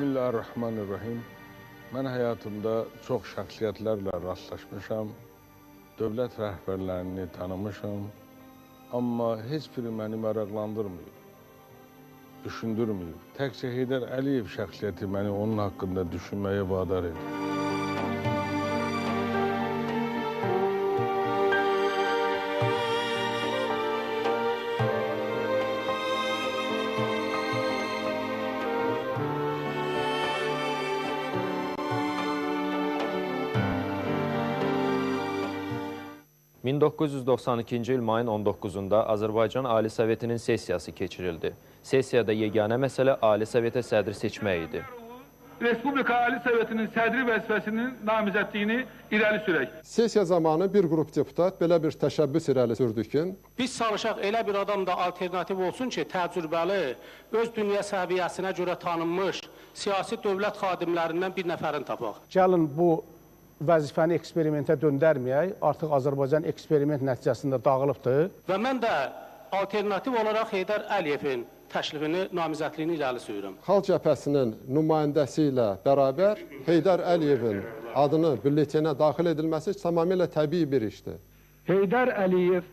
Bismillahirrahmanirrahim. Mən həyatımda çox şəxsiyyətlərlə rastlaşmışam, dövlət rəhbərlərini tanımışam, amma heç biri məni maraqlandırmıyıb, düşündürməyib. Təkcə Heydər Əliyev şəxsiyyəti məni onun haqqında düşünməyə vadar edir. ...1992-ci il mayın 19-da Azərbaycan Ali Sovetinin sessiyası keçirildi. Sessiyada yeganə məsələ Ali Sovetə sədri seçmək idi. Respublika Ali Sovetinin sədri vəzifəsinin namizədliyini irəli sürək. Sessiya zamanı bir qrup deputat belə bir təşəbbüs irəli sürdü ki... Biz çalışaq elə bir adam da alternativ olsun ki, təcrübəli, öz dünya səviyyəsinə görə tanınmış siyasi dövlət xadimlərindən bir nəfərini tapaq. Gəlin bu vəzifəni eksperimentə döndərməyək. Artıq Azərbaycan eksperiment nəticəsində dağılıbdır. Və mən də alternativ olaraq Heydər Əliyevin təklifini, namizədliyini irəli sürürəm. Xalq Cəbhəsinin nümayəndəsi ilə bərabər Heydər Əliyevin adını bülletenə daxil edilməsi tamamilə təbii bir işdir. Heydər Əliyev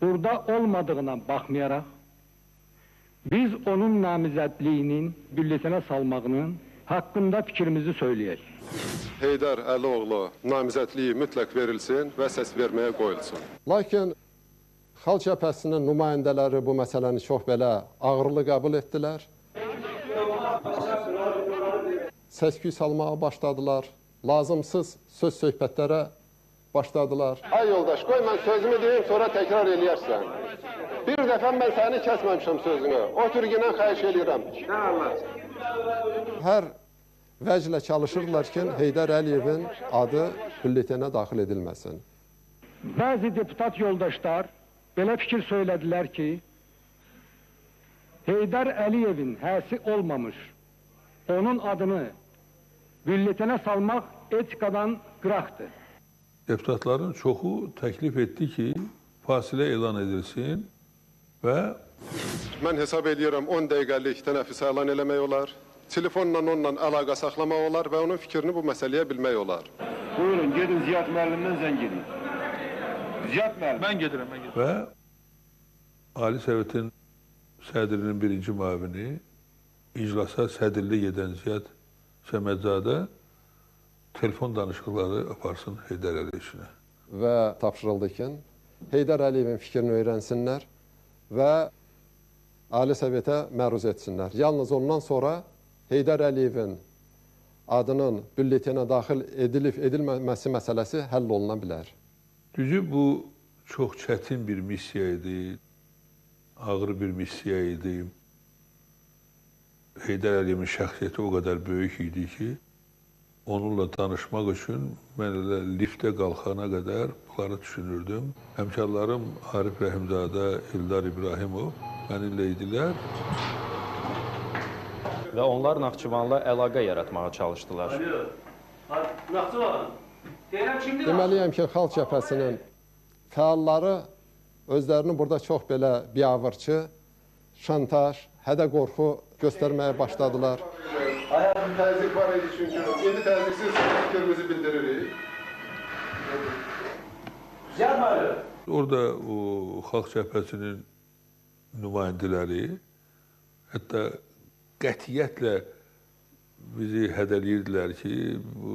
burada olmadığına baxmayaraq, biz onun namizədliyinin bülletenə salmağının haqqında fikrimizi söyləyək. Heydər Əlioğlu namizədliyi mütləq verilsin və səs verməyə qoyulsun. Lakin Xalq Cəbhəsinin nümayəndələri bu məsələni çox belə ağırlı qəbul etdilər. Səs-küy salmağa başladılar, lazımsız söz söhbətlərə başladılar. Ay yoldaş, qoy mən sözümü deyim, sonra təkrar eləyərsən. Bir dəfə mən səni kəsməmişəm sözünü, otur yenə xahiş eləyirəm. Hər vəclə çalışırlar ki, Heydər Əliyevin adı bülletenə daxil edilməsin. Bəzi deputat yoldaşlar belə fikir söylədilər ki, Heydər Əliyevin həsi olmamış, onun adını bülletenə salmaq etikadan qıraqdır. Deputatların çoxu təklif etdi ki, fasilə elan edilsin və... Mən hesab edirəm 10 dəqiqəlik tənəffüs elan eləmək olar, telefonla onunla əlaqə saxlamaq olar və onun fikrini bu məsələyə bilmək olar. Buyurun, gedin Ziyad müəllimdən zəng edin. Ziyad müəllim. Mən gedirəm, mən gedirəm. Və Ali Sovetin sədrinin birinci müavini, iclasa sədrlik edən Ziyad Səmədzadə telefon danışıqları aparsın Heydər Əliyevə. Və tapşırıldı ki, Heydər Əliyevin fikrini öyrənsinlər və Ali Sovetə məruz etsinlər. Yalnız ondan sonra Heydər Əliyevin adının bülletenə daxil edilib edilməməsi məsələsi həll oluna bilər. Düzü, bu çox çətin bir missiya idi, ağır bir missiya idi. Heydər Əliyevin şəxsiyyəti o qədər böyük idi ki, onunla danışmaq üçün mən elə liftə qalxana qədər bunları düşünürdüm. Həmkarlarım Arif Rəhimzadə, İldar İbrahimov mənimlə idilər. Və onlar Naxçıvanla əlaqə yaratmağa çalışdılar. Naxçıvan, deyirəm kimdir? Deməliyəm ki, Xalq Cəbhəsinin fəalları özlərini burada çox belə biavırçı, şantaj, hədə-qorxu göstərməyə başladılar. Ayağım təzyiq var idi çünki. İndi təzyiqsiz fikrimizi bildiririk. Orada o Xalq Cəbhəsinin nümayəndələri hətta qətiyyətlə bizi hədələyirdilər ki, bu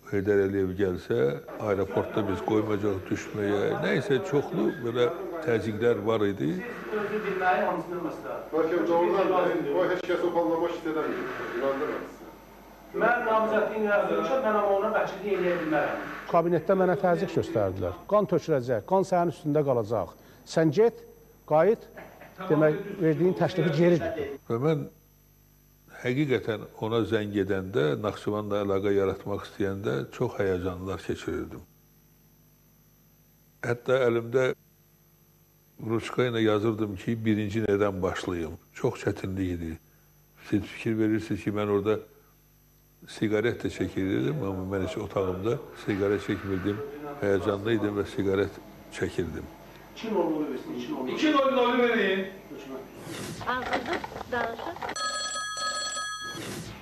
Heydər Əliyev gəlsə, aeroportda biz qoymayacaq düşməyə. Nəysə, çoxlu belə təzyiqlər var idi. Özü bilməyi hamısından məsləhət. Lakin doğrudan o heç kəs o anlamaq istəmir, inandırmır sizə. Mən namizədliyini yazmışam, mən amma ona vəkillik eləyə bilmərəm. Kabinetdə mənə təzyiq göstərdilər. Qan töküləcək, qan sənin üstündə qalacaq. Sən get, qayıt, demək, verdiyin təklifi geri götür. Və mən həqiqətən ona zəng edəndə, Naxçıvanla əlaqə yaratmaq istəyəndə çox həyəcanlar keçirirdim. Hətta əlimdə ruçka ilə yazırdım ki, birinci nədən başlayım. Çox çətinlik idi. Siz fikir verirsiniz ki, mən orada siqaret də çəkirdim, amma mən heç otağımda siqaret çəkmirdim. Həyəcanlı idim və siqaret çəkirdim. 2-0 versin, 2-0. 2-0 verin. Ağzı danışır.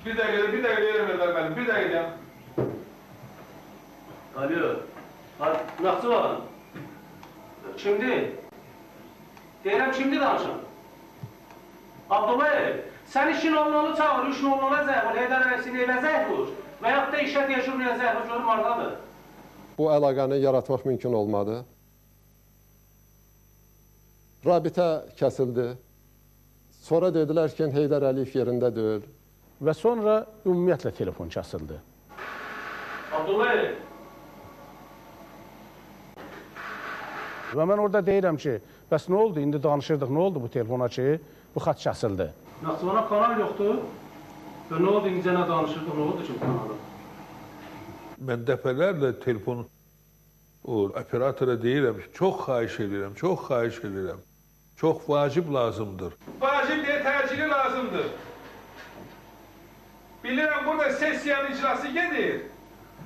Bir dəqiqə deyirəm Eldar müəllim, bir dəqiqə deyəm. Alo, Naxçıvan, kimdir? Deyirəm, kimdir danışan? Abdullayev, sən 2.00-u çağır, 3.00-a zəng vur, Heydər Əliyevin evə zəng vur və yaxud da işə deyəcək, zəng vur, görüm hardadır. Bu əlaqəni yaratmaq mümkün olmadı. Rabitə kəsildi. Sonra dedilər ki, Heydər Əliyev yerində deyil. Və sonra ümumiyyətlə telefon kəsildi. Abdullayev. Və mən orada deyirəm ki, bəs nə oldu? İndi danışırdıq, nə oldu bu telefona ki, bu xətt kəsildi. Naxçıvana kanal yoxdur. Və nə oldu, indicə nə danışırdıq, nə oldu ki, bu kanalı? Mən dəfələrlə telefon o operatora deyirəm ki, çox xahiş edirəm, çox xahiş edirəm. Çox vacib lazımdır. Vacib deyə təcili lazımdır. Bilirəm, burada sessiyanın icrası gedir.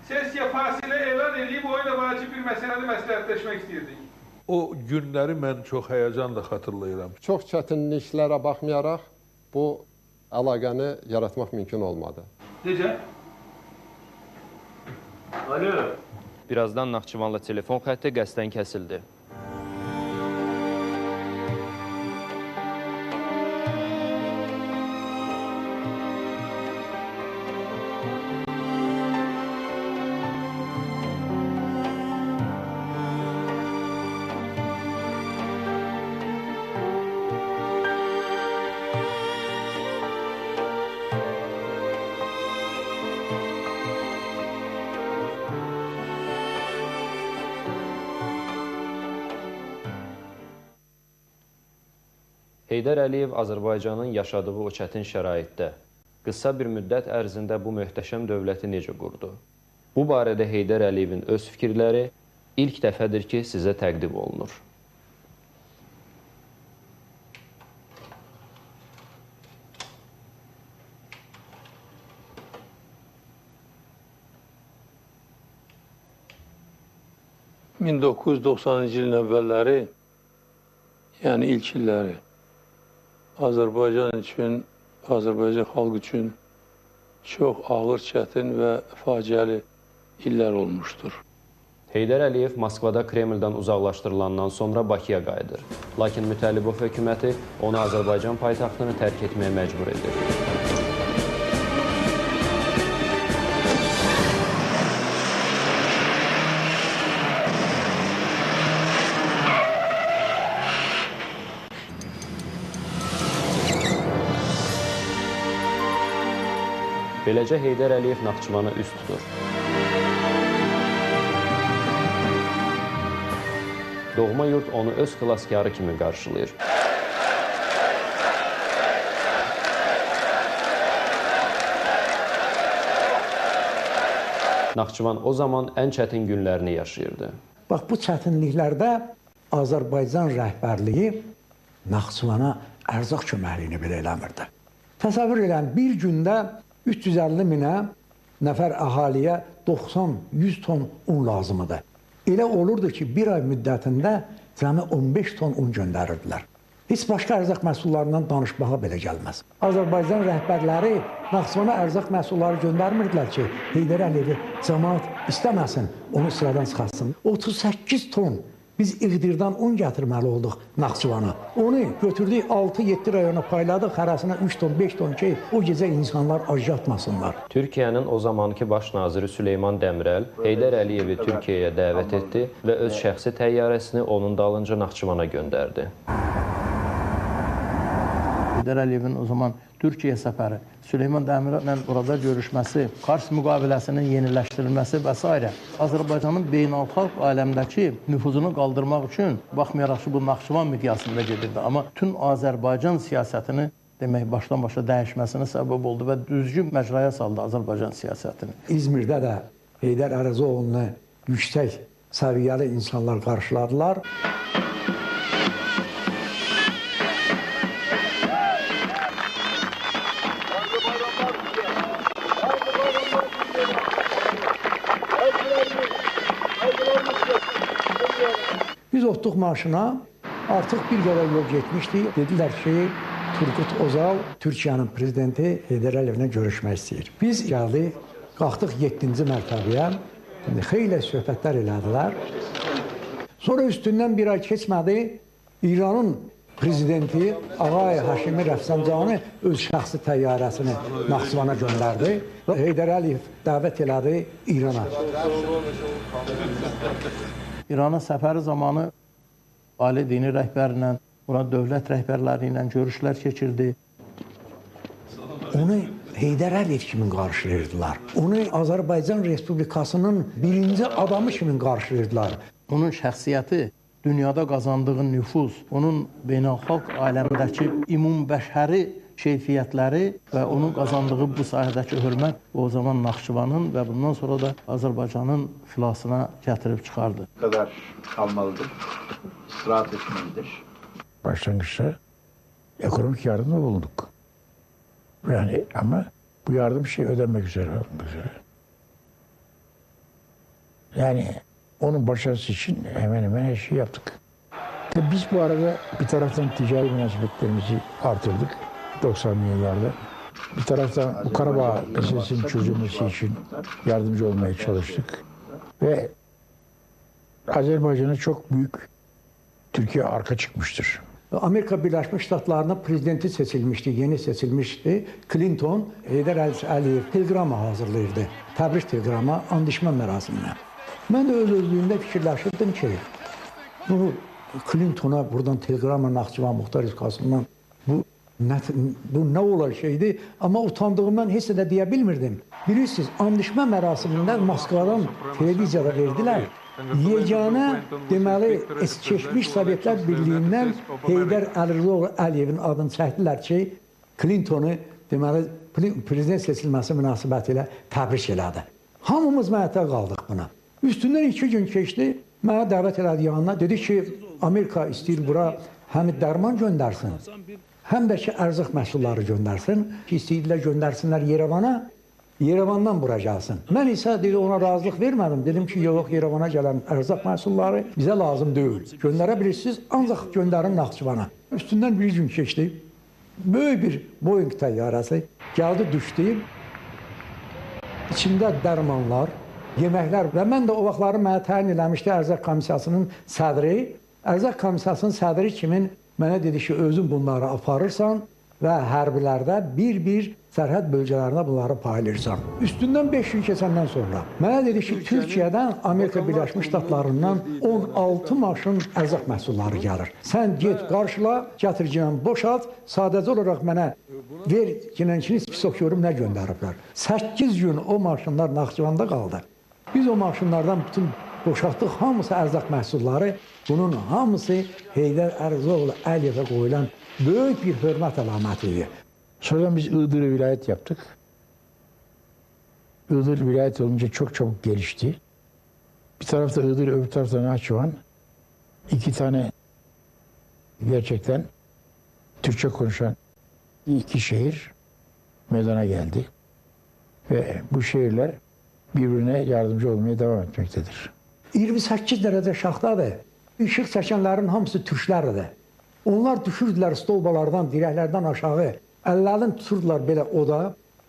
Sessiya fasilə elan eləyib, o ilə vacib bir məsələni məsləhətləşmək istəyirdik. O günləri mən çox həyəcanla xatırlayıram. Çox çətinliklərə baxmayaraq bu əlaqəni yaratmaq mümkün olmadı. Necə? Alo. Birazdan Naxçıvanla telefon xətti qəsdən kəsildi. Heydər Əliyev Azərbaycanın yaşadığı o çətin şəraitdə qısa bir müddət ərzində bu möhtəşəm dövləti necə qurdu? Bu barədə Heydər Əliyevin öz fikirləri ilk dəfədir ki, sizə təqdim olunur. ...1990-cı ilin əvvəlləri, yəni ilk illəri, Azərbaycan üçün, Azərbaycan xalqı üçün çox ağır, çətin və faciəli illər olmuşdur. Heydər Əliyev Moskvada Kremldən uzaqlaşdırılandan sonra Bakıya qayıdır. Lakin Mütəllibov hökuməti onu Azərbaycan paytaxtını tərk etməyə məcbur edir. Beləcə Heydər Əliyev Naxçıvana üst tutur. Doğma yurt onu öz xilaskarı kimi qarşılayır. Naxçıvan o zaman ən çətin günlərini yaşayırdı. Bax, bu çətinliklərdə Azərbaycan rəhbərliyi Naxçıvana ərzaq köməkliyini belə eləmirdi. Təsəvvür edən, bir gündə 350 minə nəfər əhaliyə 90-100 ton un lazımıdır. Elə olurdu ki, bir ay müddətində cəmi 15 ton un göndərirdilər. Heç başqa ərzaq məhsullarından danışmağa belə gəlməz. Azərbaycan rəhbərləri Naxçıvana ərzaq məhsulları göndərmirdilər ki, Heydər Əliyevi cəmaat istəməsin, onu sıradan çıxartsın. 38 ton biz İğdirdən un gətirməli olduq Naxçıvana. Onu götürdük 6-7 rayona payladıq, hərəsinə 3 ton, 5 ton ki, o gecə insanlar ac yatmasınlar. Türkiyənin o zamanki baş naziri Süleyman Dəmirəl Heydər Əliyevi Türkiyəyə dəvət etdi və öz şəxsi təyyarəsini onun dalınca Naxçıvana göndərdi. Heydər Əliyevin o zaman Türkiyə səfəri, Süleyman Dəmirəllə orada görüşməsi, Kars müqaviləsinin yeniləşdirilməsi və s. Azərbaycanın beynəlxalq aləmdəki nüfuzunu qaldırmaq üçün, baxmayaraq ki, bu Naxçıvan miqyasında gedirdi, amma bütün Azərbaycan siyasətini demək, başdan-başa dəyişməsinə səbəb oldu və düzgün məcraya saldı Azərbaycan siyasətini. İzmirdə də Heydər Ərizoğlunu yüksək səviyyəli insanlar qarşıladılar. Biz otduq maşına, artıq bir qədər yol getmişdik. Dedilər ki, Turgut Özal Türkiyənin prezidenti Heydər Əliyevlə görüşmək istəyir. Biz gəldik, qalxdıq 7-ci mərtəbəyə. Xeyli söhbətlər elədilər. Sonra üstündən bir ay keçmədi, İranın prezidenti Ağay Haşimi Rəfsəncani öz şəxsi təyyarəsini Naxçıvana göndərdi və Heydər Əliyev dəvət elədi İrana. İrana səfəri zamanı ali dini rəhbərlə, buna dövlət rəhbərləri ilə görüşlər keçirdi. Onu Heydər Əliyev kimi qarşılayırdılar. Onu Azərbaycan Respublikasının birinci adamı kimi qarşılayırdılar. Onun şəxsiyyəti, dünyada qazandığı nüfuz, onun beynəlxalq aləmdəki ümumbəşəri keyfiyyətləri və onun qazandığı bu sahədəki hörmət o zaman Naxçıvanın və bundan sonra da Azərbaycanın xilasına gətirib çıxardı. Bu kadar kalmalıdır, istirahat etmelidir. Başlangıçta ekonomik yardımda bulunduk. Yani ama bu yardım şey ödenmek üzere, olmak üzere. Yani onun başarısı için hemen hemen her şeyi yaptık. Tabii biz bu arada bir taraftan ticari münasebetlerimizi artırdık 90'lı yıllarda. Bir taraftan bu Karabağ meselesinin çözülmesi için yardımcı olmaya çalıştık. Ve Azerbaycan'a çok büyük Türkiye arka çıkmıştır. Amerika Birləşmiş Ştatlarının prezidenti seçilmişdi, yeni seçilmişdi. Clinton Heydər Əliyev teleqramı hazırlayırdı. Təbrik teleqramı andişmə mərasiminə. Mən də öz-özlüyümdə fikirləşirdim ki, bu Clintona buradan teleqramla Naxçıvan Muxtar Respublikasından bu nə olar şeydi, amma utandığımdan heç də deyə bilmirdim. Bilirsiniz, andişmə mərasimində Moskvadan televiziyada verdilər. Yeganə, deməli, keçmiş Sovetlər Birliyindən Heydər Əliyevin adını çəkdilər ki, Clintonu, deməli, prezident seçilməsi münasibəti ilə təbrik elədi. Hamımız məətəl qaldıq buna. Üstündən 2 gün keçdi, mənə dəvət elədi yanına, dedi ki, Amerika istəyir bura həm dərman göndərsin, həm də ki, ərzaq məhsulları göndərsin, ki, istəyirdilər göndərsinlər Yerevana, Yerevandan bura gəlsin. Mən isə dedi, ona razılıq vermədim. Dedim ki, yox, Yerevana gələn ərzaq məhsulları bizə lazım deyil. Göndərə bilirsiniz, ancaq göndərin Naxçıvana. Üstündən bir gün keçdi. Böyük bir Boeing təyyarəsi gəldi, düşdü. İçində dərmanlar, yeməklər və mən də o vaxtları mənə təyin eləmişdi Ərzaq Komissiyasının sədri. Ərzaq Komissiyasının sədri kimin mənə dedi ki, özün bunları aparırsan və hərbilərdə bir-bir sərhəd bölgələrinə bunları paylayırsan. Üstündən 5 gün keçəndən sonra mənə dedi ki, Türkiyədən, Amerika Birləşmiş Ştatlarından 16 maşın ərzaq məhsulları gəlir. Sən get, qarşıla, gətir ginən, boşalt, sadəcə olaraq mənə ver ginənkini spisok görüm nə göndəriblər. 8 gün o maşınlar Naxçıvanda qaldı. Biz o maşınlardan bütün boşaltdıq, hamısı ərzaq məhsulları, bunun hamısı Heydər Əliyevə qoyulan böyük bir hörmət əlaməti idi. Sonradan biz Iğdır'ı vilayet yaptık. Iğdır vilayet olunca çok çabuk gelişti. Bir tarafta Iğdır, öbür tarafta Nahçıvan. 2 tane gerçekten Türkçe konuşan 2 şehir meydana geldi. Ve bu şehirler birbirine yardımcı olmaya devam etmektedir. 28 dərəcə şaxtadır. İşıq çəkənlərin hamısı türklərdir. Onlar düşürdülər stolbalardan, dirəklərdən aşağı. Əllərini tuturdular belə oda.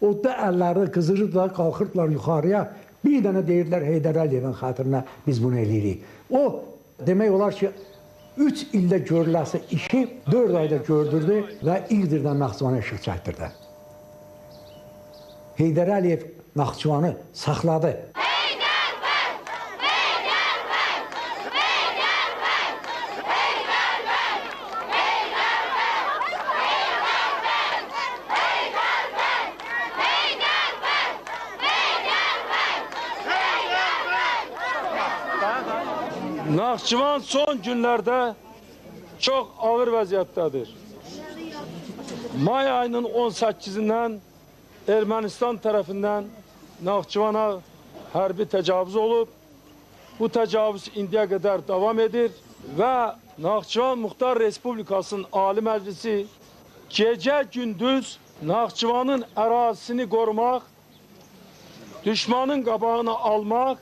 Odda əllərini qızırırdılar, qalxırdılar yuxarıya. Bir dənə deyirdilər Heydər Əliyevin xatirinə biz bunu eləyirik. O, demək olar ki, 3 ildə görüləsi işi 4 ayda gördürdü və Iğdırdan Naxçıvana işıq çəkdirdi. Heydər Əliyev Naxçıvanı saxladı. Naxçıvan son günlərdə çox ağır vəziyyətdədir. May ayının 18-dən Ermənistan tərəfindən Naxçıvana hərbi təcavüz olub. Bu təcavüz indiyə qədər davam edir və Naxçıvan Muxtar Respublikasının Ali Məclisi gecə-gündüz Naxçıvanın ərazisini qorumaq, düşmanın qabağını almaq,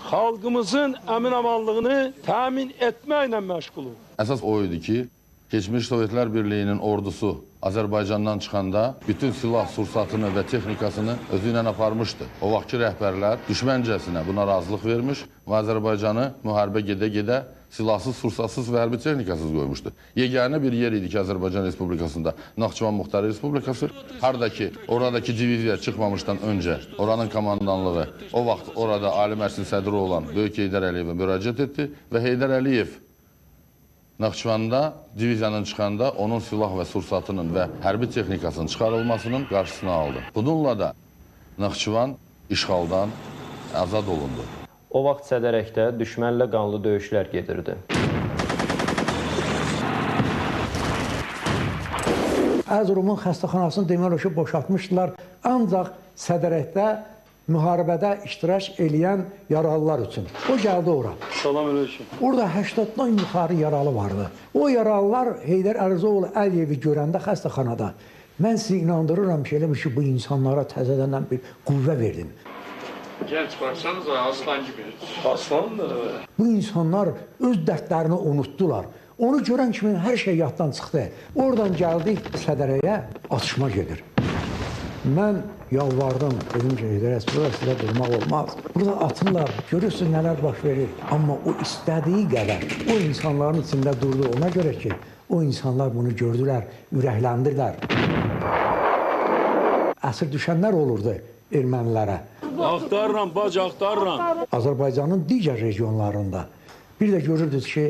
xalqımızın əmin-amanlığını təmin etməklə məşğuluq. Əsas o idi ki, Keçmiş Sovetlər Birliyinin ordusu Azərbaycandan çıxanda bütün silah sursatını və texnikasını özü ilə aparmışdı. O vaxtki rəhbərlər düşməncəsinə buna razılıq vermiş və Azərbaycanı müharibə gedə-gedə silahsız, sursatsız və hərbi texnikasız qoymuşdu. Yeganə bir yer idi ki, Azərbaycan Respublikasında Naxçıvan Muxtar Respublikası, haradakı, oradakı diviziya çıxmamışdan öncə oranın komandanlığı o vaxt orada Ali Məclisin sədri olan Böyük Heydər Əliyevə müraciət etdi və Heydər Əliyev Naxçıvanda diviziyanın çıxanda onun silah və sursatının və hərbi texnikasının çıxarılmasının qarşısını aldı. Bununla da Naxçıvan işğaldan azad olundu. O vaxt Sədərəkdə düşmənlə qanlı döyüşlər gedirdi. Ərzurumun xəstəxanasını demək olar ki, boşaltmışdılar. Ancaq Sədərəkdə müharibədə iştirak eləyən yaralılar üçün. O gəldi ora. Salam aleyküm. Orada 80-dan yuxarı yaralı vardı. O yaralılar Heydər Əlizoğlu Əliyevi görəndə xəstəxanada, mən sizi inandırıram ki, elə bir ki, bu insanlara təzədən bir qüvvə verdim. Genç baksanıza aslan gibi. Aslandır. Bu insanlar öz dərdlərini unutdular. Onu görən kimi hər şey yaddan çıxdı. Oradan gəldik Sədərəyə, atışma gedir. Mən yalvardım, dedim ki, Heydər Əliyev, burada sizə durmaq olmaz. Burada atırlar, görürsünüz nələr baş verir. Amma o istədiyi qədər o insanların içində durdu. Ona görə ki, o insanlar bunu gördülər, ürəkləndirdilər. Əsir düşənlər olurdu ermənilərə. Axtarıram, bacı, axtarıram. Azərbaycanın digər regionlarında bir də görürdünüz ki,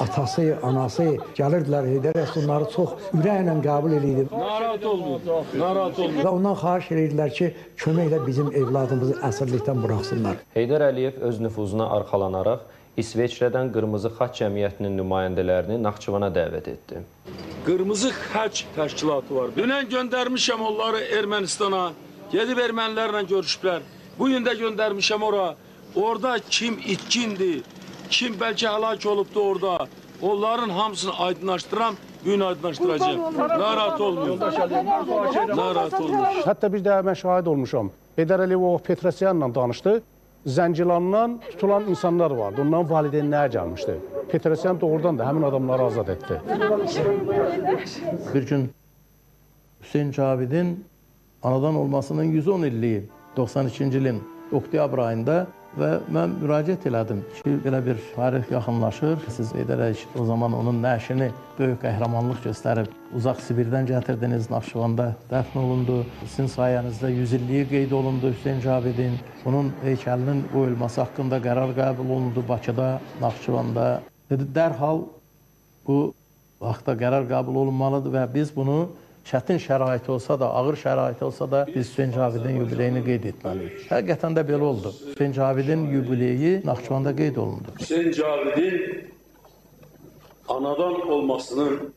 atası, anası gəlirdilər, Heydər Əliyev onları çox ürəklə qəbul edirdi. Narahat olmayın, narahat olmayın. Və ondan xahiş edirdilər ki, köməklə bizim evladımızı əsirlikdən buraxsınlar. Heydər Əliyev öz nüfuzuna arxalanaraq İsveçrədən Qırmızı Xaç Cəmiyyətinin nümayəndələrini Naxçıvana dəvət etdi. Qırmızı Xaç təşkilatı var. Dünən göndərmişəm onları Ermənistana, gedib ermənilərlə görüşüblər. Bugün də göndərmişəm ora. Orada kim itkindir, kim bəlkə həlak olubdu orada, onların hamısını aydınlaşdıram, bugün aydınlaşdıracağım. Narahat olmayın. Narahat olmayın. Hətta bir də mən şahid olmuşam. Heydər Əliyev o Petrosyanla danışdı. Zəngilandan tutulan insanlar vardı. Onların valideynləri gəlmişdi. Petrosyan doğrudan da həmin adamları azad etdi. Bir gün Hüseyn Cavidin anadan olmasının 110 illiyi, 92-ci ilin oktyabr ayında və mən müraciət elədim ki, belə bir tarix yaxınlaşır. Siz Heydər Əliyev o zaman onun nəşini böyük qəhrəmanlıq göstərib uzaq Sibirdən gətirdiniz, Naxçıvanda dəfn olundu. Sizin sayənizdə 100 illiyi qeyd olundu Hüseyn Cavidin. Onun heykəlinin qoyulması haqqında qərar qəbul olundu Bakıda, Naxçıvanda. Dedi, dərhal bu haqda qərar qəbul olunmalıdır və biz bunu çətin şərait olsa da, ağır şərait olsa da biz Hüseyn Cavidin yubileyini qeyd etməliyik. Həqiqətən də belə oldu. Hüseyn Cavidin yubileyi Naxçıvanda qeyd olundu. Hüseyn Cavidin anadan olmasının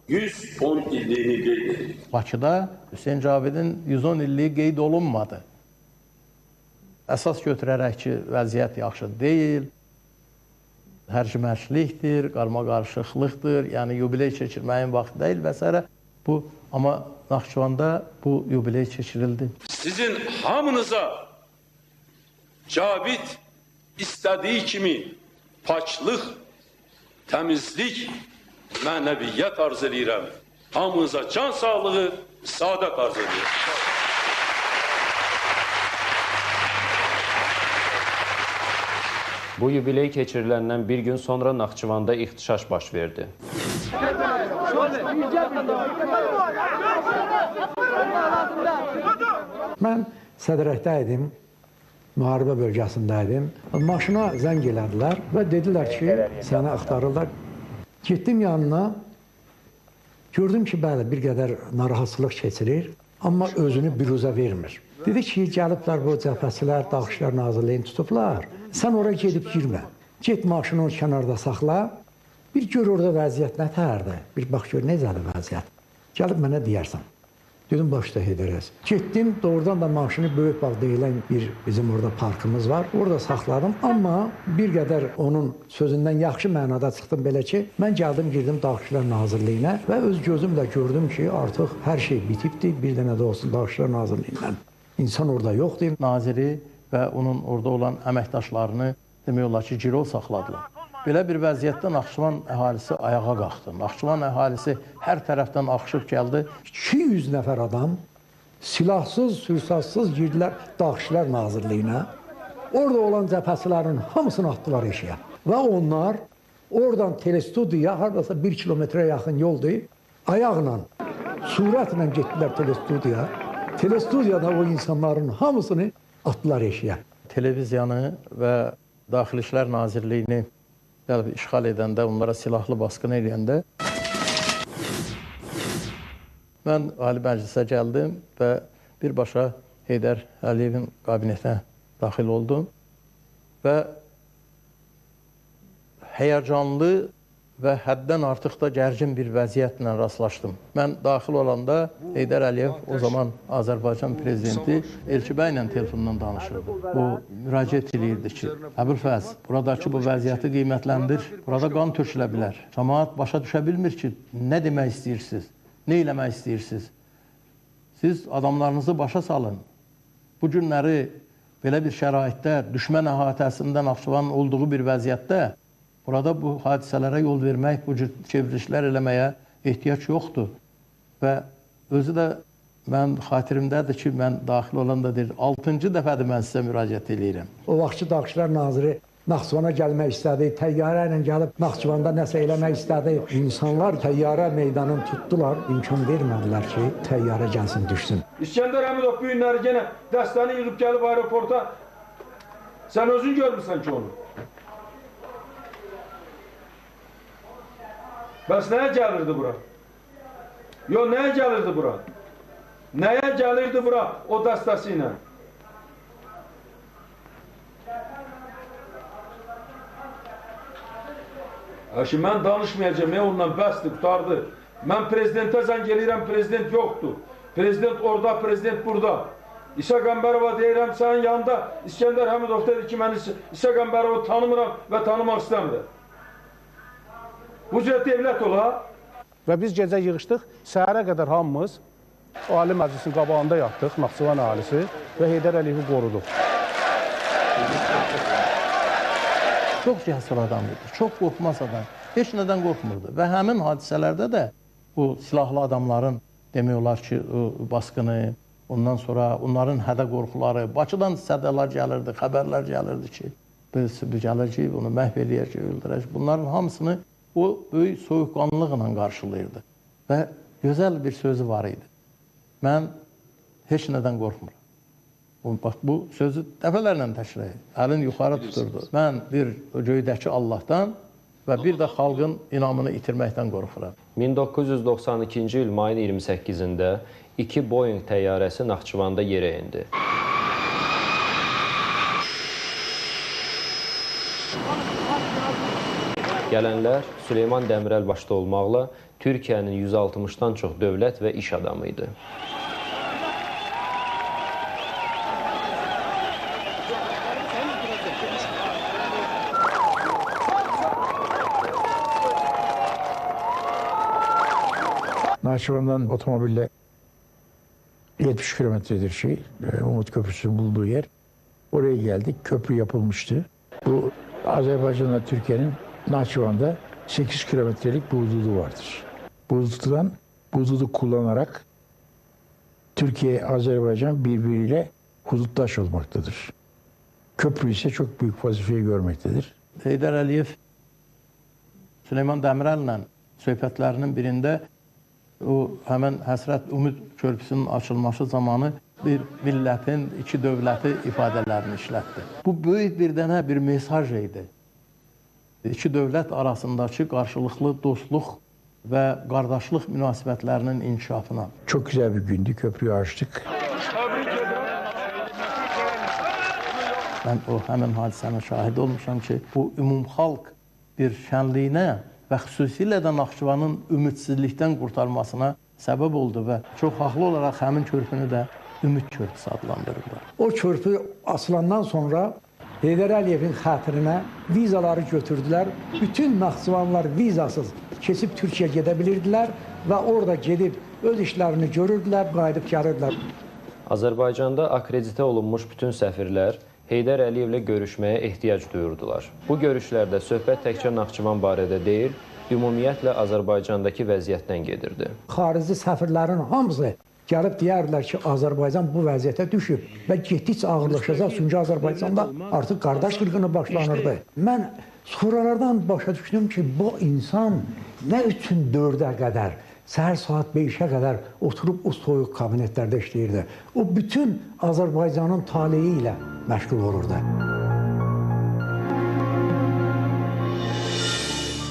110 illiyini qeyd edirik. Bakıda Hüseyn Cavidin 110 illiyi qeyd olunmadı. Əsas götürərək ki, vəziyyət yaxşı deyil, hərc-mərclikdir, qarma-qarışıqlıqdır, yəni yubiley keçirməyin vaxtı deyil və s. Bu, amma Naxçıvanda bu yubiley keçirildi. Sizin hamınıza Cavid istədiyi kimi paklıq, təmizlik, mənəviyyət arzu edirəm. Hamınıza can sağlığı, saadət arzu edirəm. Bu yubiley keçiriləndən bir gün sonra Naxçıvanda ixtişaş baş verdi. Mən Sədərəkdə idim, müharibə bölgəsində idim. Maşına zəng elədilər və dedilər ki, səni axtarırlar. Getdim yanına, gördüm ki, bəli, bir qədər narahatçılıq keçirir, amma özünü büruzə vermir. Dedi ki, gəliblər bu cəbhəçilər, Daxili İşlər Nazirliyini tutublar. Sən ora gedib girmə. Get maşını o kənarda saxla. Bir gör orada vəziyyət nə tərdir. Bir bax gör necədir vəziyyət. Gəlib mənə deyərsən. Dedim, başda Heydər Əliyev. Getdim, doğrudan da maşını Böyük Bağ deyilən bir bizim orada parkımız var. Orada saxladım, amma bir qədər onun sözündən yaxşı mənada çıxdım belə ki, mən gəldim, girdim Daxili İşlər Nazirliyinə və öz gözümlə gördüm ki, artıq hər şey bitibdir, bir dənə də olsun Daxili İşlər Nazirliyindən. İnsan orada yoxdur. Naziri və onun orada olan əməkdaşlarını demək olar ki, girov saxladılar. Belə bir vəziyyətdə Naxçıvan əhalisi ayağa qalxdı. Naxçıvan əhalisi hər tərəfdən axışıb gəldi. 200 nəfər adam silahsız, sürsatsız girdilər Daxili İşlər Nazirliyinə. Orada olan cəbhəçilərin hamısını atdılar eşiyə. Və onlar oradan telestudiya, haradasa 1 kilometrə yaxın yoldur, ayaqla, sürətlə getdilər telestudiya. Telestudiyada o insanların hamısını atdılar eşiyə. Televiziyanı və Daxili İşlər Nazirliyini gəlib işğal edəndə, onlara silahlı basqın eləyəndə mən Ali Məclisə gəldim və birbaşa Heydər Əliyevin kabinetinə daxil oldum və həyəcanlı və həddən artıq da gərgin bir vəziyyətlə rastlaşdım. Mən daxil olanda Heydər Əliyev o zaman Azərbaycan prezidenti Elçi bəylə telefondan danışırdı. O müraciət eləyirdi ki, Əbülfəz, buradakı bu vəziyyəti qiymətləndir, burada qan tökülə bilər. Camaat başa düşə bilmir ki, nə demək istəyirsiniz, nə eləmək istəyirsiniz. Siz adamlarınızı başa salın. Bu günləri belə bir şəraitdə, düşmən əhatəsində Naxçıvanın olduğu bir vəziyyətdə burada bu hadisələrə yol vermək, bu cür çevrilişlər eləməyə ehtiyac yoxdur. Və özü də mən xatirimdədir ki, mən daxil olanda deyir, 6-cı dəfədir mən sizə müraciət eləyirəm. O vaxtki Daxili İşlər Naziri Naxçıvana gəlmək istədi, təyyarə ilə gəlib Naxçıvanda nəsə eləmək istədi. İnsanlar təyyarə meydanını tutdular, imkan vermədilər ki, təyyarə gəlsin, düşsün. İskəndər Həmidov bu günləri yenə dəstəni yığıb gəlib aeroporta. Sən özün görmüsən ki onu. Bəs nəyə gəlirdi bura? Yox, nəyə gəlirdi bura? Nəyə gəlirdi bura o dəstəsi ilə? Əşi, mən danışmayacağım, onunla bəsdir, qurtardı. Mən prezidentə zəng eləyirəm, prezident yoxdur. Prezident orada, prezident burada. İsa Qəmbərova deyirəm, sənin yanında İskəndər Həmidov dedi ki, mən İsa Qəmbərovu tanımıram və tanımaq istəmirəm. Bu cür devlət ola. Və biz gecə yığışdıq, səhərə qədər hamımız Ali Məclisin qabağında yatdıq, Naxçıvan əhalisi və Heydər Əliyevi qoruduq. Çox cəsur adam idi, çox qorxmaz adam, heç nədən qorxmurdu. Və həmin hadisələrdə də bu silahlı adamların demək olar ki, basqını, ondan sonra onların hədə qorxuları, Bakıdan sədələr gəlirdi, xəbərlər gəlirdi ki, biz gələcəyik, bunu məhv eləyəcəyik, öldürəcəyik. Bunların hamısını o böyük soyuqqanlıqla qarşılayırdı və gözəl bir sözü var idi. Mən heç nədən qorxmuram. Bax, bu sözü dəfələrlə təkrar edir. Əlini yuxarı tuturdu. Mən bir göydəki Allahdan və bir də xalqın inamını itirməkdən qorxuram. 1992-ci il mayın 28-də 2 Boeing təyyarəsi Naxçıvanda yerə indi. Gələnlər Süleyman Dəmirəl başda olmaqla Türkiyənin 160-dan çox dövlət və iş adamı idi. Naxçıvan'dan otomobille 70 kilometredir Umut Köprüsü'nün bulunduğu yer. Oraya geldik. Köprü yapılmıştı. Bu Azerbaycan'la Türkiye'nin Naxçıvan'da 8 kilometrelik bir hududu vardır. Bu hududu kullanarak Türkiye, Azerbaycan birbiriyle huduttaş olmaktadır. Köprü ise çok büyük vazifeyi görmektedir. Heydər Əliyev Süleyman Dəmirəllə söhbətlərinin birində o həmən Həsrət Ümid körpüsünün açılması zamanı bir millətin iki dövləti ifadələrini işlətdi. Bu böyük bir dənə bir mesaj idi. İki dövlət arasındakı qarşılıqlı dostluq və qardaşlıq münasibətlərinin inkişafına. Çok güzel bir gündü, köprüyü açtık. Mən o həmin hadisənin şahidi olmuşam ki, bu ümumxalq bir şənliyinə və xüsusilə də Naxçıvanın ümidsizlikdən qurtarmasına səbəb oldu və çox haqlı olaraq həmin körpünü də Ümid Körpüsü adlandırırlar. O körpü açılandan sonra Heydər Əliyevin xatirinə vizaları götürdülər. Bütün Naxçıvanlar vizasız keçib Türkiyə gedə bilirdilər və orada gedib öz işlərini görürdülər, qayıdıb gəlirdilər. Azərbaycanda akreditə olunmuş bütün səfirlər Heydər Əliyevlə görüşməyə ehtiyac duyurdular. Bu görüşlərdə söhbət təkcə Naxçıvan barədə deyil, ümumiyyətlə Azərbaycandakı vəziyyətdən gedirdi. Xarici səfirlərin hamısı gəlib deyərdilər ki, Azərbaycan bu vəziyyətə düşüb və getdikcə ağırlaşacaq, çünki Azərbaycanda artıq qardaş qırğını başlanırdı. Mən sonralardan başa düşdüm ki, bu insan nə üçün 4-ə qədər, səhər saat 5-ə qədər oturub o soyuq kabinetlərdə işləyirdi. O bütün Azərbaycanın taleyi ilə məşğul olurdu.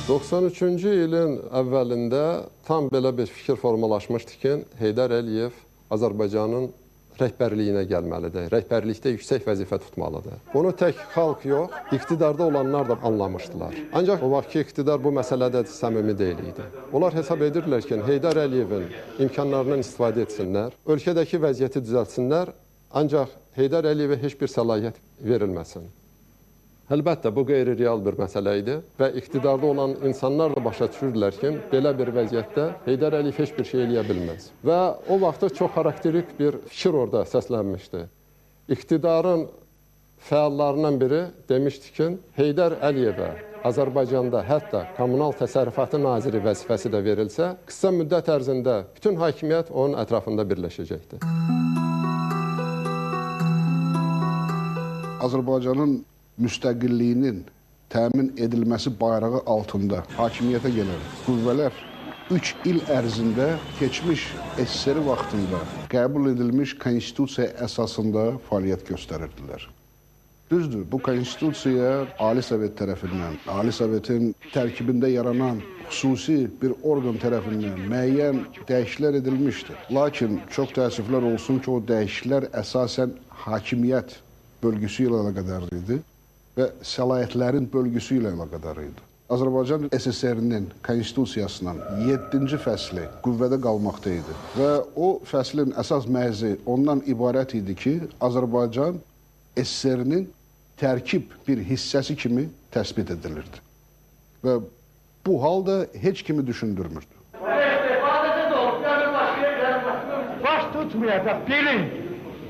93-cü ilin əvvəlində tam belə bir fikir formalaşmışdı ki, Heydər Əliyev Azərbaycanın rəhbərliyinə gəlməlidir, rəhbərlikdə yüksək vəzifə tutmalıdır. Bunu tək xalq yox, iqtidarda olanlar da anlamışdılar. Ancaq o vaxtki iqtidar bu məsələdə səmimi deyil idi. Onlar hesab edirdilər ki, Heydər Əliyevin imkanlarından istifadə etsinlər, ölkədəki vəziyyəti düzəltsinlər, ancaq Heydər Əliyevə heç bir səlahiyyət verilməsin. Əlbəttə, bu qeyri-real bir məsələ idi və iqtidarda olan insanlar da başa düşürdülər ki, belə bir vəziyyətdə Heydər Əliyev heç bir şey eləyə bilməz. Və o vaxtda çox xarakterik bir fikir orada səslənmişdi. İqtidarın fəallarından biri demişdi ki, Heydər Əliyevə Azərbaycanda hətta kommunal təsərrüfatı naziri vəzifəsi də verilsə, qısa müddət ərzində bütün hakimiyyət onun ətrafında birləşəcəkdi. Azərbaycanın müstəqilliyinin təmin edilməsi bayrağı altında hakimiyyətə gələn qüvvələr 3 il ərzində keçmiş SSR vaxtında qəbul edilmiş konstitusiya əsasında fəaliyyət göstərirdilər. Düzdür, bu konstitusiya Ali Sovet tərəfindən, Ali Sovetin tərkibində yaranan xüsusi bir orqan tərəfindən müəyyən dəyişikliklər edilmişdir. Lakin çox təəssüflər olsun ki, o dəyişikliklər əsasən hakimiyyət bölgüsü ilə əlaqədar idi və səlahiyyətlərin bölgüsü ilə əlaqədar idi. Azərbaycan SSR-nin konstitusiyasının 7-ci fəsli qüvvədə qalmaqda idi və o fəslin əsas məzi ondan ibarət idi ki, Azərbaycan SSR-nin tərkib bir hissəsi kimi təsbit edilirdi. Və bu hal da heç kimi düşündürmürdü. Baş tutmayacaq, bilin,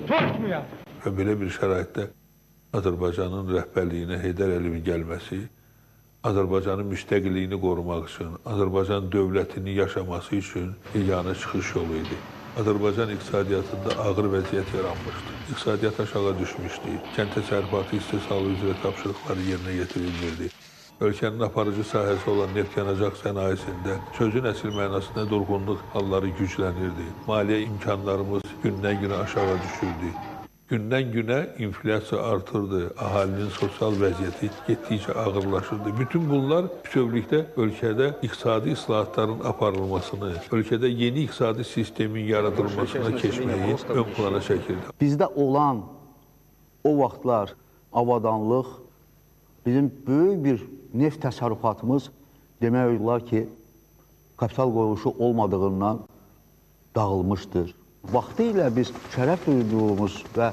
tutmayacaq. Və belə bir şəraitdə Azərbaycanın rəhbərliyinə Heydər Əliyevin gəlməsi, Azərbaycanın müstəqilliyini qorumaq üçün, Azərbaycan dövlətinin yaşaması üçün yeganə çıxış yolu idi. Azərbaycan iqtisadiyyatında ağır vəziyyət yaranmışdı. İqtisadiyyat aşağı düşmüşdü. Kənd təsərrüfatı istehsalı üzrə tapşırıqları yerinə yetirilmirdi. Ölkənin aparıcı sahəsi olan neft yanacaq sənayesində sözün əsl mənasında durğunluq halları güclənirdi. Maliyyə imkanlarımız gündən günə aşağı düşürdü. Gündən günə inflyasiya artırdı, əhalinin sosial vəziyyəti getdikcə ağırlaşırdı. Bütün bunlar bütövlükdə ölkədə iqtisadi islahatların aparılmasını, ölkədə yeni iqtisadi sistemin yaradılmasına keçməyi ön plana çəkirdi. Bizdə olan o vaxtlar avadanlıq, bizim böyük bir neft təsərrüfatımız demək olar ki, kapital qoyuluşu olmadığından dağılmışdır. Vaxtilə biz şərəf duyduğumuz və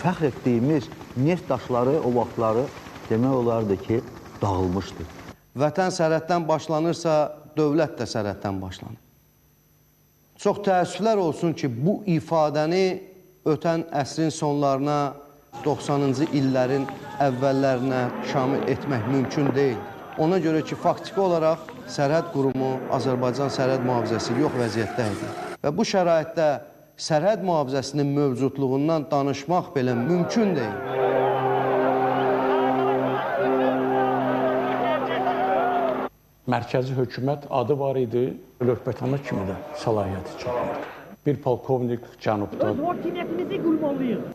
fəxr etdiyimiz neft daşları o vaxtları demək olardı ki, dağılmışdı. Vətən sərhəddən başlanırsa, dövlət də sərhəddən başlanır. Çox təəssüflər olsun ki, bu ifadəni ötən əsrin sonlarına, 90-cı illərin əvvəllərinə şamil etmək mümkün deyil. Ona görə ki, faktiki olaraq sərhəd qurumu, Azərbaycan sərhəd mühafizəsi yox vəziyyətdə idi. Və bu şəraitdə sərhəd mühafizəsinin mövcudluğundan danışmaq belə mümkün deyil. Mərkəzi hökumət adı var idi, Lökbətana kimi də səlahiyyəti çatmırdı. Bir polkovnik cənubda,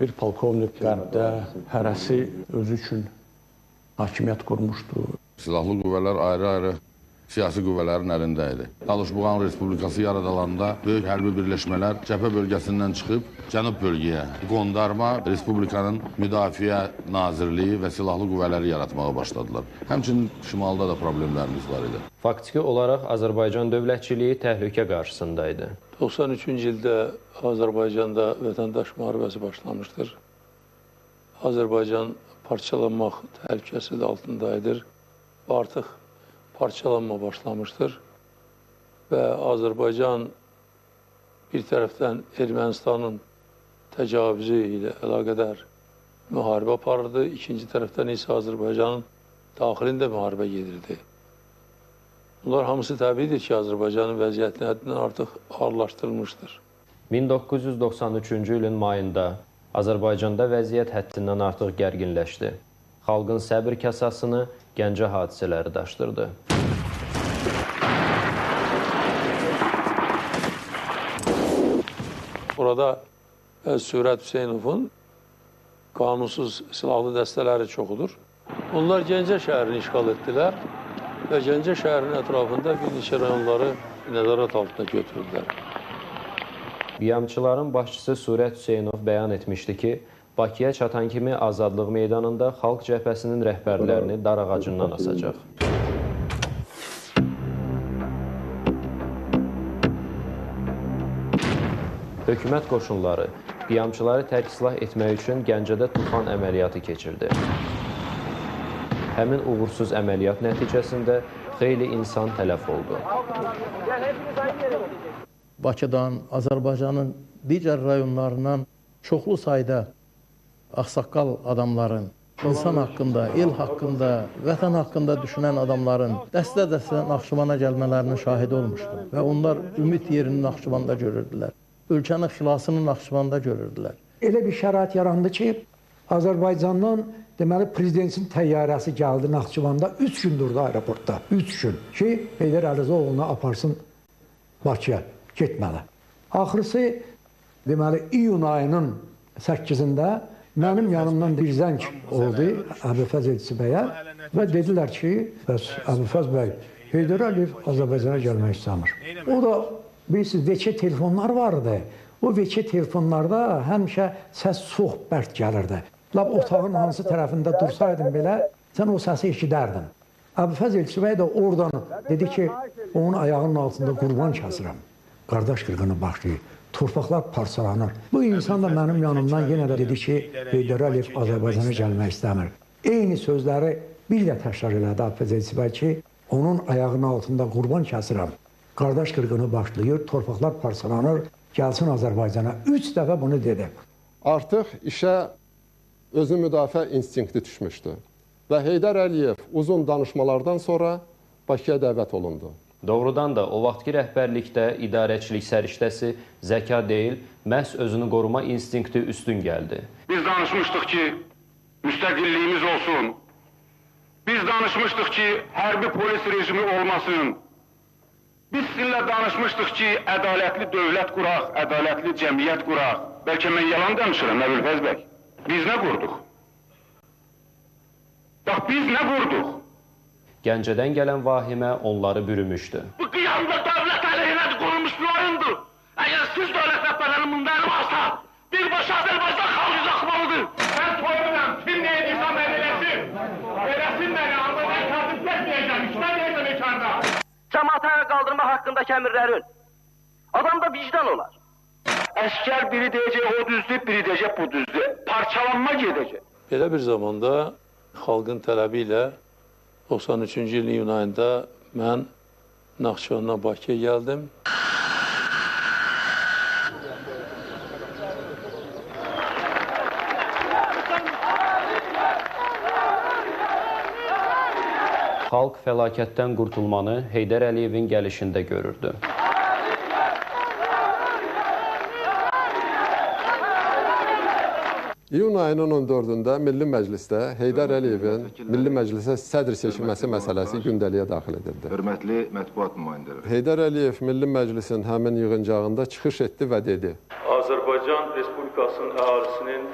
bir polkovnik qərbdə, hərəsi özü üçün hakimiyyət qurmuşdu. Silahlı qüvvələr ayrı-ayrı siyasi qüvvələrin əlində idi. Talış-Buğan Respublikası yaradılanda böyük hərbi birləşmələr cəbhə bölgəsindən çıxıb cənub bölgəyə qondarma Respublikanın Müdafiə Nazirliyi və silahlı qüvvələri yaratmağa başladılar. Həmçinin şimalda da problemlərimiz var idi. Faktiki olaraq Azərbaycan dövlətçiliyi təhlükə qarşısındaydı. 93-cü ildə Azərbaycanda vətəndaş müharibəsi başlamışdır. Azərbaycan parçalanmaq təhlükəsi də altındaydır. Artıq parçalanma başlamışdır və Azərbaycan bir tərəfdən Ermənistanın təcavüzü ilə əlaqədar müharibə aparırdı, ikinci tərəfdən isə Azərbaycanın daxilində müharibə gedirdi. Bunlar hamısı təbiidir ki, Azərbaycanın vəziyyətini həddindən artıq ağırlaşdırılmışdır. 1993-cü ilin mayında Azərbaycanda vəziyyət həddindən artıq gərginləşdi. Xalqın səbir kasasını Gəncə hadisələri daşdırdı. Burada Sürət Hüseynovun qanunsuz silahlı dəstələri çoxudur. Onlar Gəncə şəhərini işğal etdilər və Gəncə şəhərinin ətrafında bir neçə rayonları nəzarət altına götürdülər. Qiyamçıların başçısı Sürət Hüseynov bəyan etmişdi ki, Bakıya çatan kimi Azadlıq meydanında Xalq Cəbhəsinin rəhbərlərini dar ağacından asacaq. Hökumət qoşunları qiyamçıları tərk-silah etmək üçün Gəncədə tufan əməliyyatı keçirdi. Həmin uğursuz əməliyyat nəticəsində xeyli insan tələf oldu. Bakıdan, Azərbaycanın digər rayonlarından çoxlu sayda ağsaqqal adamların, insan haqqında, el haqqında, vətən haqqında düşünən adamların dəstə-dəstə Naxçıvana gəlmələrinin şahidi olmuşdu. Və onlar ümid yerini Naxçıvanda görürdülər. Ölkənin xilasını Naxçıvanda görürdülər. Elə bir şərait yarandı ki, Azərbaycandan deməli prezidentin təyyarəsi gəldi Naxçıvanda, 3 gün durdu aeroportda, 3 gün ki, Heydər Əlizoğlunu aparsın Bakıya, getməli. Axırısı, deməli, iyun ayının 8-də mənim yanımdan bir zəng oldu Əbülfəz Elçi bəyə və dedilər ki, bəs Əbülfəz bəy, Heydər Əliyev Azərbaycana gəlmək istəmir. O da, bilirsiniz, VC telefonlar vardı. O VC telefonlarda həmişə səs çox bərk gəlirdi. Lap otağın hansı tərəfində dursaydın belə, sən o səsi eşidərdin. Əbülfəz Elçi bəy də oradan dedi ki, onun ayağının altında qurban kəsirəm. Qardaş qırğını başlayır, torpaqlar parçalanır. Bu insan da mənim yanımdan yenə də dedi ki, Heydər Əliyev Azərbaycana gəlmək istəmir. Eyni sözləri bir də təkrar elədi Əbülfəz Elçi bəy ki, onun ayağının altında qurban kəsirəm. Qardaş qırğını başlayır, torpaqlar parçalanır, gəlsin Azərbaycana. 3 dəfə bunu dedi. Artıq işə özünü müdafiə instinkti düşmüşdü və Heydər Əliyev uzun danışmalardan sonra Bakıya dəvət olundu. Doğrudan da o vaxtki rəhbərlikdə idarəçilik səriştəsi zəka deyil, məhz özünü qoruma instinkti üstün gəldi. Biz danışmışdıq ki, müstəqilliyimiz olsun. Biz danışmışdıq ki, hərbi polis rejimi olmasın. Biz sizinlə danışmışdıq ki, ədalətli dövlət quraq, ədalətli cəmiyyət quraq. Bəlkə mən yalan danışıram, Əbülfəz bəy. Biz nə qurduq? Bax, biz nə qurduq? Gəncədən gələn vahimə onları bürümüşdü. Bu qiyamda dövlət əleyhinə qurulmuş bir oyundur. Əgər siz dövlət rəhbərlərinin bunda əli varsa, birbaşa Azərbaycan xalqı yıxmalıdır. Mən soyunam, kim nə edirsə mən eləsin. Eləsin məni, amma mən katib getməyəcəm, işləməyəcəm içərdə. Cəmaatı ayağa qaldırmaq haqqındakı əmirlərin. Adamda vicdan olar. Əskər biri deyəcək o düzdür, biri deyəcək bu düzdür. Parçalanma gedəcək. Belə bir zamanda xalqın tələbi ilə 93-cü ilin iyun ayında mən Naxçıvandan Bakıya gəldim. Xalq fəlakətdən qurtulmanı Heydər Əliyevin gəlişində görürdü. İyun ayının 14-də Milli Məclisdə Heydər Əliyevin Milli Məclisə sədr seçilməsi məsələsi gündəliyə daxil edildi. Hörmətli mətbuat nümayəndələri. Heydər Əliyev Milli Məclisin həmin yığıncağında çıxış etdi və dedi: Azərbaycan Respublikasının əhalisinin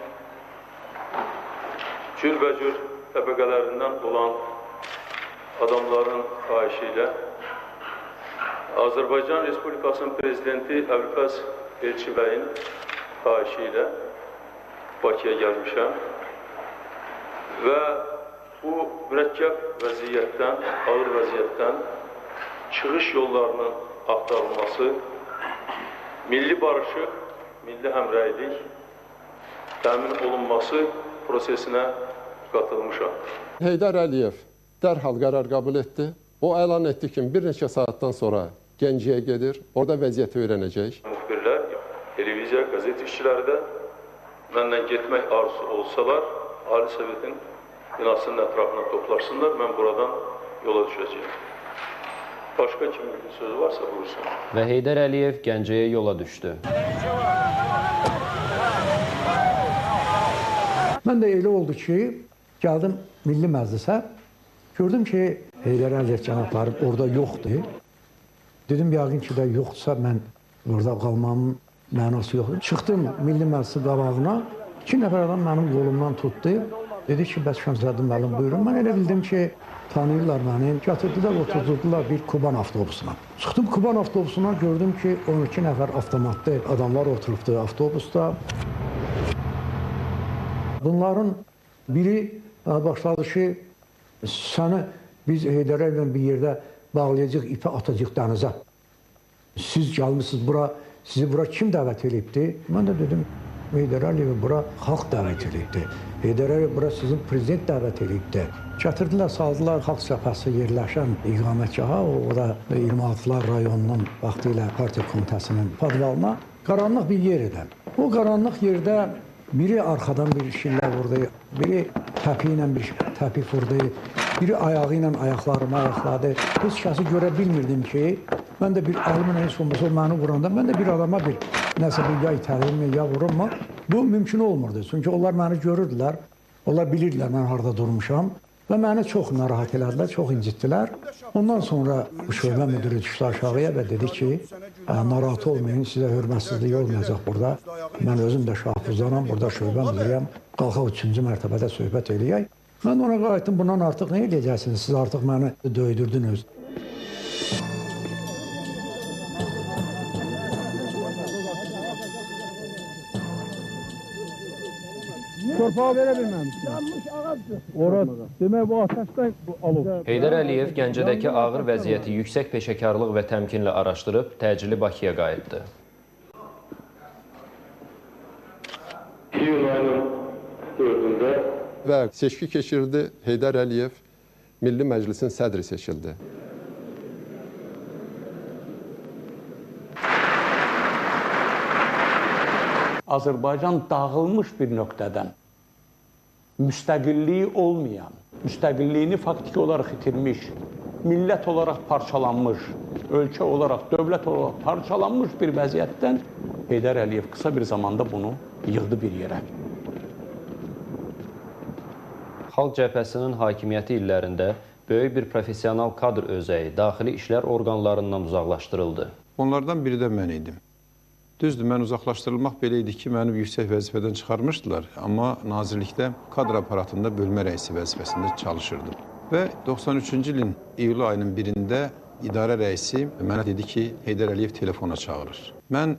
cürbəcür təbəqələrindən olan adamların xahişi ilə Azərbaycan Respublikasının Prezidenti Əbülfəz Elçi bəyin xahişi ilə Bakıya gəlmişəm və bu mürəkkəb vəziyyətdən, ağır vəziyyətdən çıxış yollarının axtarılması, milli barışıq, milli həmrəylik təmin olunması prosesinə qatılmışam. Heydər Əliyev dərhal qərar qəbul etdi. O əlan etdi ki, bir neçə saatdan sonra Gəncəyə gedir, orada vəziyyəti öyrənəcək. Müxbirlər, televiziya, qəzet işçiləri də mənlə getmək arzusu olsalar, Ali Sovetin binasının ətrafına toplaşsınlar. Mən buradan yola düşəcəyim. Başqa kimin bir sözü varsa buyursun. Və Heydər Əliyev Gəncəyə yola düşdü. Mən də elə oldu ki, gəldim Milli Məclisə, gördüm ki, Heydər Əliyev cənabları orada yoxdur. Dedim, yəqin ki də yoxdursa mən orada qalmamın mənası yoxdur. Çıxdım Milli Məclisin qabağına, 2 nəfər adam mənim qolumdan tutdu. Dedi ki, bəs Şəmsəddin müəllim buyurun. Mən elə bildim ki, tanıyırlar məni. Gətirdilər, oturdular bir Kuban avtobusuna. Çıxdım Kuban avtobusuna, gördüm ki, 12 nəfər avtomatlı adamlar oturubdu avtobusda. Bunların biri başladı ki, səni biz Heydər Əliyevlə bir yerdə bağlayacaq, ipə atacaq dənizə. Siz gəlmişsiniz bura, sizi bura kim dəvət eləyibdi? Mən də dedim, Heydər Əliyevi bura xalq dəvət eləyibdi. Heydər Əliyev bura sizin prezident dəvət eləyibdi. Gətirdilər, saldılar Xalq Cəbhəsi yerləşən iqamətgaha, o da 26-lar rayonunun vaxtilə partiya komitəsinin podvalına. Qaranlıq bir yer idi. O qaranlıq yerdə biri arxadan bir şillə vurdu, biri təpi ilə bir təpik vurdu, biri ayağı ilə ayaqlarımı ayaqladı. Heç kəsi görə bilmirdim ki, mən də bir əlimlə heç olmasa o məni vuranda, mən də bir adama bir nəsə bir ya itəliyim, ya vurunma. Bu mümkün olmurdu. Çünki onlar məni görürdülər, onlar bilirdilər mən harada durmuşam və məni çox narahat elədilər, çox incitdilər. Ondan sonra şöbə müdiri düşdü aşağıya və dedi ki, narahat olmayın, sizə hörmətsizlik olmayacaq burada. Mən özüm də Şahbuzdanam, burada şöbə müdiriyəm, qalxaq 3-cü mərtəbədə söhbət eləyək. Mən ona qayıtdım, bundan artıq nə eləyəcəksiniz, siz artıq məni döydürdünüz. Torpağı verə bilməmişsin. Yanmış ağacdır. Ora, demək bu ateşdən alov. Heydər Əliyev Gəncədəki ağır vəziyyəti yüksək peşəkarlıq və təmkinlə araşdırıb, təcili Bakıya qayıtdı. İyun ayının 4-ündə və seçki keçirdi. Heydər Əliyev Milli Məclisin sədri seçildi. Azərbaycan dağılmış bir nöqtədən, müstəqilliyi olmayan, müstəqilliyini faktiki olaraq itirmiş, millət olaraq parçalanmış, ölkə olaraq, dövlət olaraq parçalanmış bir vəziyyətdən Heydər Əliyev qısa bir zamanda bunu yığdı bir yerə. Xalq Cəbhəsinin hakimiyyəti illərində böyük bir professional kadr özəyi daxili işlər orqanlarından uzaqlaşdırıldı. Onlardan biri də mən idim. Düzdür, mən uzaqlaşdırılmaq belə idi ki, məni yüksək vəzifədən çıxarmışdılar, amma nazirlikdə kadr aparatında bölmə rəisi vəzifəsində çalışırdım. Və 93-cü ilin iyul ayının 1-də idarə rəisi mənə dedi ki, Heydər Əliyev telefona çağırır. Mən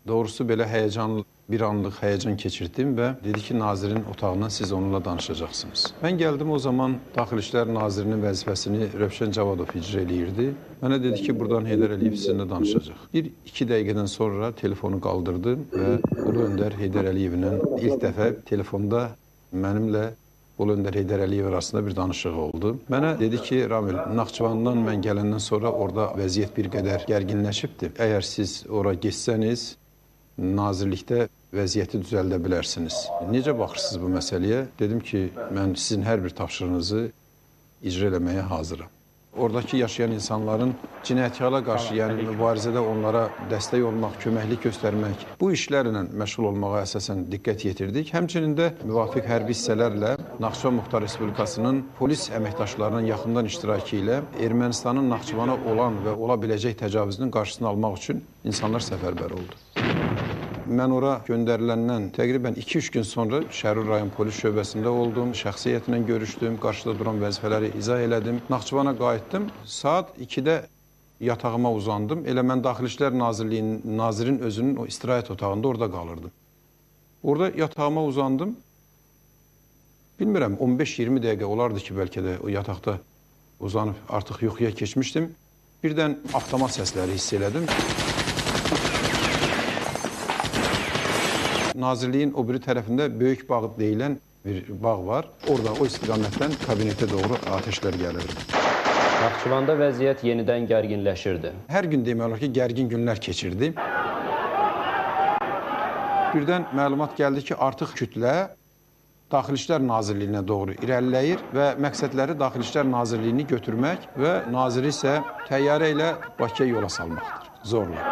doğrusu belə həyəcanlı, bir anlıq həyəcan keçirdim və dedi ki, nazirin otağından siz onunla danışacaqsınız. Mən gəldim o zaman Daxili İşlər Nazirinin vəzifəsini Rövşən Cavadov icra eləyirdi. Mənə dedi ki, buradan Heydər Əliyev sizinlə danışacaq. Bir-iki dəqiqədən sonra telefonu qaldırdı və Ulu Öndər Heydər Əliyevlə ilk dəfə telefonda mənimlə Ulu Öndər Heydər Əliyev arasında bir danışıq oldu. Mənə dedi ki, Ramil, Naxçıvandan mən gələndən sonra orada vəziyyət bir qədər gərginləşibdir. Əgər siz ora getsəniz, nazirlikdə vəziyyəti düzəldə bilərsiniz. Necə baxırsınız bu məsələyə? Dedim ki, mən sizin hər bir tapşırığınızı icra eləməyə hazıram. Oradakı yaşayan insanların cinayətkara qarşı, yəni mübarizədə onlara dəstək olmaq, köməklik göstərmək, bu işlərlə məşğul olmağa əsasən diqqət yetirdik. Həmçinin də müvafiq hərbi hissələrlə Naxçıvan Muxtar Respublikasının polis əməkdaşlarının yaxından iştirakı ilə Ermənistanın Naxçıvana olan və ola biləcək təcavüzünün qarşısını almaq üçün insanlar səfərbər oldu. Mən ora göndəriləndən təqribən 2-3 gün sonra Şərur rayon polis şöbəsində oldum, şəxsi heyətlə görüşdüm, qarşıda duran vəzifələri izah elədim. Naxçıvana qayıtdım, saat 2-də yatağıma uzandım. Elə mən Daxili İşlər Nazirliyinin, nazirin özünün o istirahət otağında orada qalırdım. Orada yatağıma uzandım. Bilmirəm, 15-20 dəqiqə olardı ki, bəlkə də o yataqda uzanıb artıq yuxuya keçmişdim. Birdən avtomat səsləri hiss elədim. Nazirliyin o biri tərəfində Böyük Bağ deyilən bir bağ var. Orada o istiqamətdən kabinetə doğru atəşlər gəlirdi. Naxçıvanda vəziyyət yenidən gərginləşirdi. Hər gün demək olar ki, gərgin günlər keçirdi. Birdən məlumat gəldi ki, artıq kütlə Daxili İşlər Nazirliyinə doğru irəliləyir və məqsədləri Daxili İşlər Nazirliyini götürmək və naziri isə təyyarə ilə Bakıya yola salmaqdır, zorla.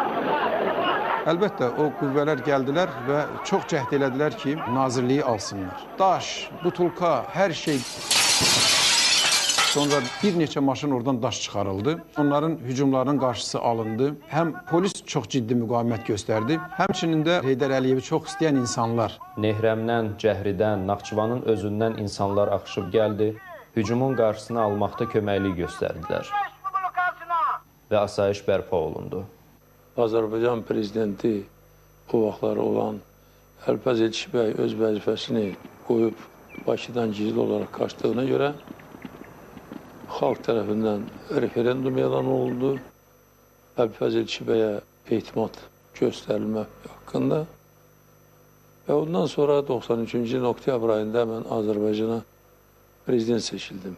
Əlbəttə, o qüvvələr gəldilər və çox cəhd elədilər ki, nazirliyi alsınlar. Daş, butulka, hər şey. Sonra bir neçə maşın oradan daş çıxarıldı. Onların hücumlarının qarşısı alındı. Həm polis çox ciddi müqavimət göstərdi, həmçinin də Heydər Əliyevi çox istəyən insanlar. Nehrəmdən, Cəhridən, Naxçıvanın özündən insanlar axışıb gəldi, hücumun qarşısını almaqda köməklik göstərdilər və asayiş bərpa olundu. Azərbaycan prezidenti o vaxtlar olan Əlfəz Elçibəy öz vəzifəsini qoyub Bakıdan gizli olaraq qaçdığına görə xalq tərəfindən referendum elan olundu. Əlfəz Elçibəyə etimat göstərilmə haqqında. Və ondan sonra 93-cü ilin oktyabr ayında mən Azərbaycana prezident seçildim.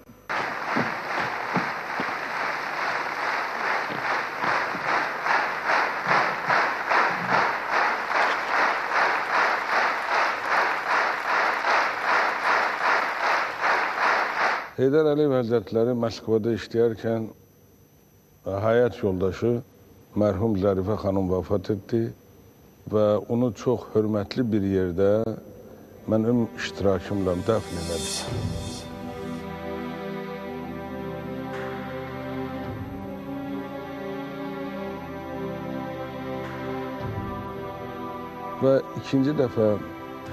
Heydər Əliyev Həzrətləri Moskvada işləyərkən həyat yoldaşı mərhum Zərifə xanım vəfat etdi və onu çox hörmətli bir yerdə mənim iştirakımla dəfn elədi. Və ikinci dəfə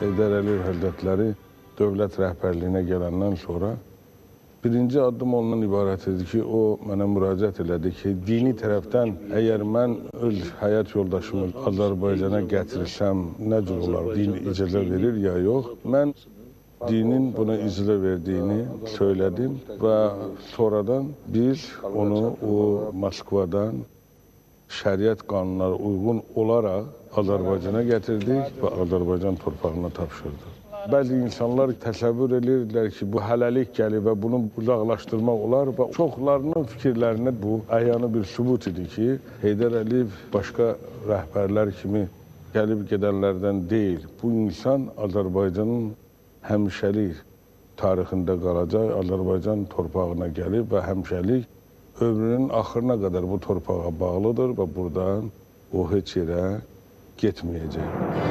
Heydər Əliyev Həzrətləri dövlət rəhbərliyinə gələndən sonra birinci addım ondan ibarət idi ki, o mənə müraciət elədi ki, dini tərəfdən əgər mən öz həyat yoldaşımı Azərbaycana gətirsəm, nə cür olar, din icazə verir ya yox. Mən dinin buna icazə verdiyini söylədim və sonradan biz onu o Moskvadan şəriət qanunlara uyğun olaraq Azərbaycana gətirdik və Azərbaycan torpağına tapşırdıq. Bəzi insanlar təsəvvür edirdilər ki, bu hələlik gəlir və bunu uzaqlaşdırmaq olar və çoxlarının fikirlərinə bu əyanı bir sübut idi ki, Heydər Əliyev başqa rəhbərlər kimi gəlib gedənlərdən deyil. Bu insan Azərbaycanın həmişəlik tarixində qalacaq, Azərbaycan torpağına gəlib və həmişəlik ömrünün axırına qədər bu torpağa bağlıdır və buradan o heç yerə getməyəcək.